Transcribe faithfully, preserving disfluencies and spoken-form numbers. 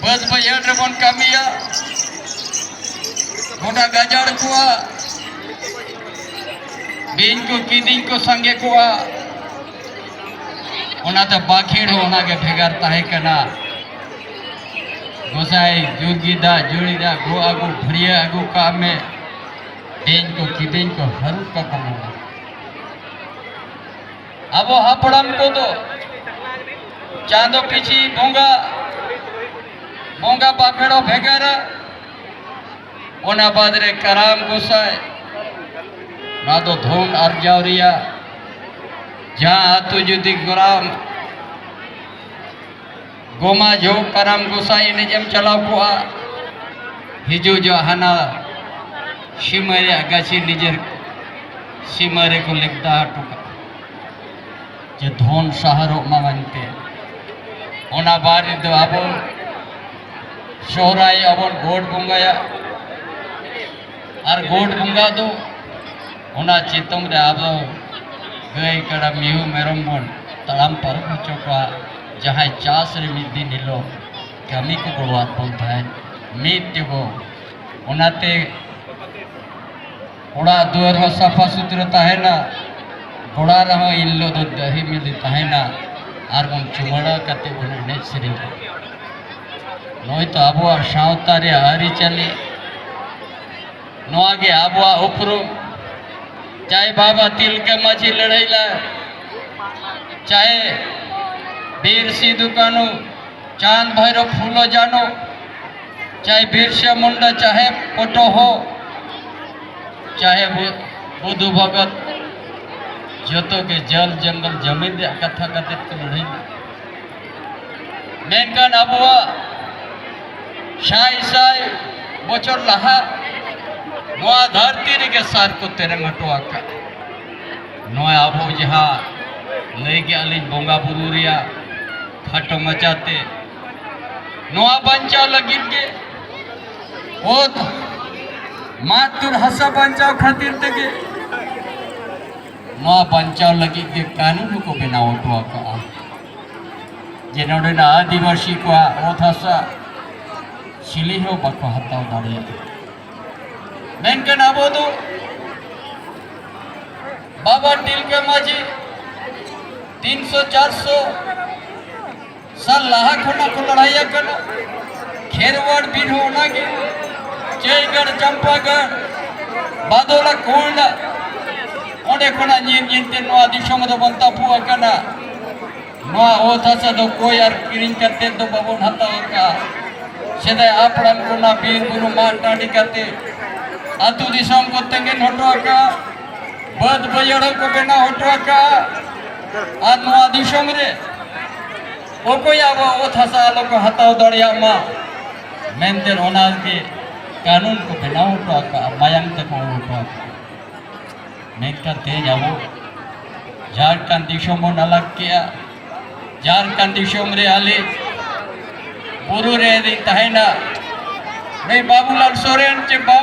ᱵᱟᱹᱫᱽ ᱵᱟᱹᱭᱦᱟᱹᱲ ᱨᱮᱵᱚᱱ ᱠᱟᱹᱢᱤᱭᱟ, ᱜᱚᱴᱟ ᱜᱟᱡᱟᱲ ᱠᱚᱣᱟ, ᱵᱤᱧ ᱠᱚ ᱠᱤᱫᱤᱧ ᱠᱚ ᱥᱟᱸᱜᱮ ᱠᱚᱣᱟ᱾ ᱚᱱᱟᱛᱮ ᱵᱟᱠᱷᱮᱲ ᱦᱚᱸ ᱚᱱᱟᱜᱮ ᱵᱷᱮᱜᱟᱨ ᱛᱟᱦᱮᱸ ᱠᱟᱱᱟ᱾ ᱜᱚᱸᱥᱟᱭ ᱡᱩᱨᱜᱤ ᱫᱟᱜ ᱡᱩᱲᱤ ᱫᱟᱜ ᱜᱚ ᱟᱹᱜᱩ ᱯᱷᱟᱹᱲᱭᱟᱹ ᱟᱹᱜᱩ ᱠᱟᱜ ᱢᱮ, ᱵᱤᱧ ᱠᱚ ᱠᱤᱫᱤᱧ ᱠᱚ ᱦᱟᱹᱨᱩᱵ ᱠᱟᱠᱚ ᱢᱮ᱾ ᱟᱵᱚ ᱦᱟᱯᱲᱟᱢ ᱠᱚᱫᱚ ᱪᱟᱸᱫᱚ ᱯᱤᱪᱷᱤ ᱵᱚᱸᱜᱟ, ᱵᱚᱸᱜᱟ ᱵᱟᱠᱷᱮᱲ ᱦᱚᱸ ᱵᱷᱮᱜᱟᱨᱟ᱾ ᱚᱱᱟ ᱵᱟᱫᱽ ᱨᱮ ᱠᱟᱨᱟᱢ ᱜᱚᱸᱥᱟᱭ, ᱱᱚᱣᱟ ᱫᱚ ᱫᱷᱚᱱ ᱟᱨᱡᱟᱣ ᱨᱮᱭᱟᱜ ᱡᱟᱦᱟᱸ ᱟᱹᱛᱩ ᱡᱩᱫᱤ ᱠᱟᱨᱟᱢ ᱜᱚᱢᱟ ᱡᱚᱦᱚᱜ ᱠᱟᱨᱟᱢ ᱜᱚᱸᱥᱟᱭ ᱮᱱᱮᱡ ᱮᱢ ᱪᱟᱞᱟᱣ ᱠᱚᱜᱼᱟ, ᱦᱤᱡᱩᱜ ᱡᱚᱦᱚᱜ ᱦᱟᱱᱟ ᱥᱤᱢᱟᱹ ᱨᱮᱭᱟᱜ ᱜᱟᱹᱪᱷᱤ ᱱᱤᱡᱮᱨ ᱥᱤᱢᱟᱹ ᱨᱮᱠᱚ ᱞᱮᱵᱫᱟ ᱦᱚᱴᱚ ᱠᱟᱜᱼᱟ᱾ ᱡᱮ ᱫᱷᱚᱱ ᱥᱟᱦᱟᱨᱚᱜ ᱢᱟ ᱢᱮᱱᱛᱮ᱾ ᱚᱱᱟ ᱵᱟᱨ ᱨᱮᱫᱚ ᱟᱵᱚ ᱥᱚᱦᱨᱟᱭ ᱟᱵᱚᱱ ᱜᱚᱰ ᱵᱚᱸᱜᱟᱭᱟ᱾ ᱟᱨ ᱜᱚᱰ ᱵᱚᱸᱜᱟ ᱫᱚ ᱚᱱᱟ ᱪᱮᱛᱚᱱ ᱨᱮ ᱟᱵᱚ ᱜᱟᱹᱭ ᱠᱟᱰᱟ ᱢᱤᱦᱩ ᱢᱮᱨᱚᱢ ᱵᱚᱱ ᱛᱟᱲᱟᱢ ᱯᱟᱨᱚᱢ ᱦᱚᱪᱚ ᱠᱚᱣᱟ, ᱡᱟᱦᱟᱸᱭ ᱪᱟᱥ ᱨᱮ ᱢᱤᱫ ᱫᱤᱱ ᱦᱤᱞᱳᱜ ᱠᱟᱹᱢᱤ ᱠᱚ ᱜᱚᱲᱚᱣᱟᱫ ᱵᱚᱱ ᱛᱟᱦᱮᱸᱫ ᱢᱤᱫ ᱛᱮᱵᱚ᱾ ᱚᱱᱟᱛᱮ ᱚᱲᱟᱜ ᱫᱩᱣᱟᱹᱨ ᱦᱚᱸ ᱥᱟᱯᱷᱟ ᱥᱩᱛᱨᱟᱹ ᱛᱟᱦᱮᱱᱟ, ᱜᱚᱲᱟ ᱨᱮᱦᱚᱸ ᱤᱱ ᱦᱤᱞᱳᱜ ᱫᱚ ᱫᱟᱹᱦᱤ ᱢᱤᱞᱤ ᱛᱟᱦᱮᱱᱟ᱾ ᱟᱨ ᱵᱚᱱ ᱪᱩᱢᱟᱹᱲᱟ ᱠᱟᱛᱮ ᱵᱚᱱ ᱮᱱᱮᱡ ᱥᱮᱨᱮᱧᱟ᱾ ᱱᱚᱜᱼᱚᱭ ᱛᱚ ᱟᱵᱚᱣᱟᱜ ᱥᱟᱶᱛᱟ ᱨᱮᱭᱟᱜ ᱟᱹᱨᱤᱪᱟᱹᱞᱤ, ᱱᱚᱣᱟ ᱜᱮ ᱟᱵᱚᱣᱟᱜ ᱩᱯᱨᱩᱢ᱾ ᱪᱟᱦᱮ ᱵᱟᱵᱟ ᱛᱤᱞᱠᱟᱹ ᱢᱟᱹᱡᱷᱤ ᱞᱟᱹᱲᱦᱟᱹᱭ ᱞᱮᱱ, ᱪᱟᱦᱮ ᱵᱤᱨ ᱥᱤᱫᱩ ᱠᱟᱹᱱᱩ, ᱪᱟᱸᱫ ᱵᱷᱟᱭᱨᱚ ᱯᱷᱩᱞᱚ ᱡᱟᱱᱚ, ᱪᱟᱦᱮ ᱵᱤᱨᱥᱟ ᱢᱩᱱᱰᱟ, ᱪᱟᱦᱮ ᱯᱚᱴᱚ ᱦᱚ, ᱪᱟᱦᱮ ᱵᱩ-, ᱵᱩᱫᱷᱩ ᱵᱷᱚᱜᱚᱛ, ᱡᱚᱛᱚ ᱜᱮ ᱡᱚᱞ ᱡᱚᱝᱜᱚᱞ ᱡᱚᱢᱤᱱ ᱨᱮᱭᱟᱜ ᱠᱟᱛᱷᱟ ᱠᱟᱛᱮ ᱠᱚ ᱞᱟᱹᱲᱦᱟᱹᱭ ᱞᱮᱫᱟ᱾ ᱢᱮᱱᱠᱷᱟᱱ ᱟᱵᱚᱣᱟᱜ ᱥᱟᱭ ᱥᱟᱭ ᱵᱚᱪᱷᱚᱨ ᱞᱟᱦᱟ ᱱᱚᱣᱟ ᱫᱷᱟᱹᱨᱛᱤ ᱨᱮᱜᱮ ᱥᱟᱨ ᱠᱚ ᱛᱮᱨᱮᱝ ᱦᱚᱴᱚ ᱟᱠᱟᱫ᱾ ᱱᱚᱣᱟ ᱟᱵᱚ ᱡᱟᱦᱟᱸ ᱞᱟᱹᱭ ᱠᱮᱜᱼᱟ ᱞᱤᱧ ᱵᱚᱸᱜᱟ ᱵᱩᱨᱩ ᱨᱮᱭᱟᱜ ᱠᱷᱟᱴᱚ ᱢᱟᱪᱟᱛᱮ, ᱱᱚᱣᱟ ᱵᱟᱧᱪᱟᱣ ᱞᱟᱹᱜᱤᱫ ᱜᱮ, ᱚᱛ ᱢᱟᱛᱩᱨ ᱦᱟᱥᱟ ᱵᱟᱧᱪᱟᱣ ᱠᱷᱟᱹᱛᱤᱨ ᱛᱮᱜᱮ ᱱᱚᱣᱟ ᱵᱟᱧᱪᱟᱣ ᱞᱟᱹᱜᱤᱫ ᱜᱮ ᱠᱟᱹᱱᱩᱱ ᱦᱚᱸᱠᱚ ᱵᱮᱱᱟᱣ ᱦᱚᱴᱚ ᱟᱠᱟᱫᱼᱟ, ᱡᱮ ᱱᱚᱰᱮᱱᱟᱜ ᱟᱹᱫᱤᱵᱟᱹᱥᱤ ᱠᱚᱣᱟᱜ ᱚᱛ ᱦᱟᱥᱟ ᱪᱤᱞᱤ ᱦᱚᱸ ᱵᱟᱠᱚ ᱦᱟᱛᱟᱣ ᱫᱟᱲᱮᱭᱟᱜᱼᱟ᱾ ᱢᱮᱱᱠᱷᱟᱱ ᱟᱵᱚ ᱫᱚ ᱵᱟᱵᱟ ᱛᱤᱞᱠᱟᱹ ᱢᱟᱹᱡᱷᱤ ᱛᱤᱱᱥᱚ ᱪᱟᱨᱥᱚ ᱥᱟᱞ ᱞᱟᱦᱟ ᱠᱷᱚᱱᱟᱜ ᱠᱚ ᱞᱟᱲᱟᱭ ᱟᱠᱟᱱᱟ᱾ ᱠᱷᱮᱨᱣᱟᱲ ᱵᱤᱨ ᱦᱚᱸ ᱚᱱᱟᱜᱮ, ᱪᱟᱹᱭᱜᱟᱲ, ᱪᱟᱢᱯᱟᱜᱟᱲ, ᱵᱟᱫᱚᱞᱟ, ᱠᱚᱭᱰᱟ, ᱚᱸᱰᱮ ᱠᱷᱚᱱᱟᱜ ᱧᱤᱨ ᱧᱤᱨ ᱛᱮ ᱱᱚᱣᱟ ᱫᱤᱥᱚᱢ ᱨᱮᱵᱚᱱ ᱛᱟᱹᱯᱩ ᱟᱠᱟᱱᱟ᱾ ᱱᱚᱣᱟ ᱚᱛ ᱦᱟᱥᱟ ᱫᱚ ᱠᱚᱭ ᱟᱨ ᱠᱤᱨᱤᱧ ᱠᱟᱛᱮ ᱫᱚ ᱵᱟᱵᱚᱱ ᱦᱟᱛᱟᱣ ᱟᱠᱟᱫᱼᱟ᱾ ᱥᱮᱫᱟᱭ ᱦᱟᱯᱲᱟᱢ ᱠᱚ ᱚᱱᱟ ᱵᱤᱨ ᱵᱩᱨᱩ ᱢᱟᱜ ᱴᱟᱺᱰᱤ ᱠᱟᱛᱮ ᱟᱹᱛᱩ ᱫᱤᱥᱚᱢ ᱠᱚ ᱛᱮᱸᱜᱮᱱ ᱦᱚᱴᱚ ᱟᱠᱟᱫᱼᱟ, ᱵᱟᱹᱫ ᱵᱟᱹᱭᱦᱟᱹᱲ ᱠᱚ ᱵᱮᱱᱟᱣ ᱦᱚᱴᱚ ᱟᱠᱟᱫᱼᱟ᱾ ᱟᱨ ᱱᱚᱣᱟ ᱫᱤᱥᱚᱢ ᱨᱮ ᱚᱠᱚᱭ ᱟᱵᱚ ᱚᱛ ᱦᱟᱥᱟ ᱟᱞᱚ ᱠᱚ ᱦᱟᱛᱟᱣ ᱫᱟᱲᱮᱭᱟᱜ ᱢᱟ ᱢᱮᱱᱛᱮ ᱚᱱᱟ ᱜᱮ ᱠᱟᱹᱱᱩᱱ ᱠᱚ ᱵᱮᱱᱟᱣ ᱦᱚᱴᱚ ᱟᱠᱟᱫᱼᱟ, ᱢᱟᱭᱟᱢ ᱛᱮᱠᱚ ᱚᱞ ᱦᱚᱴᱚ ᱟᱠᱟᱫᱼᱟ᱾ ᱢᱮᱱᱠᱷᱟᱱ ᱛᱮᱦᱮᱧ ᱟᱵᱚ ᱡᱷᱟᱲᱠᱷᱚᱸᱰ ᱫᱤᱥᱚᱢ ᱵᱚᱱ ᱟᱞᱟᱜᱽ ᱠᱮᱜᱼᱟ᱾ ᱡᱷᱟᱲᱠᱷᱚᱸᱰ ᱫᱤᱥᱚᱢ ᱨᱮ ᱟᱞᱮ ᱵᱩᱨᱩ ᱨᱮ ᱛᱟᱦᱮᱱᱟ ᱱᱩᱭ ᱵᱟᱵᱩᱞᱟᱞ ᱥᱚᱨᱮᱱ ᱪᱮ ᱵᱟᱵᱩ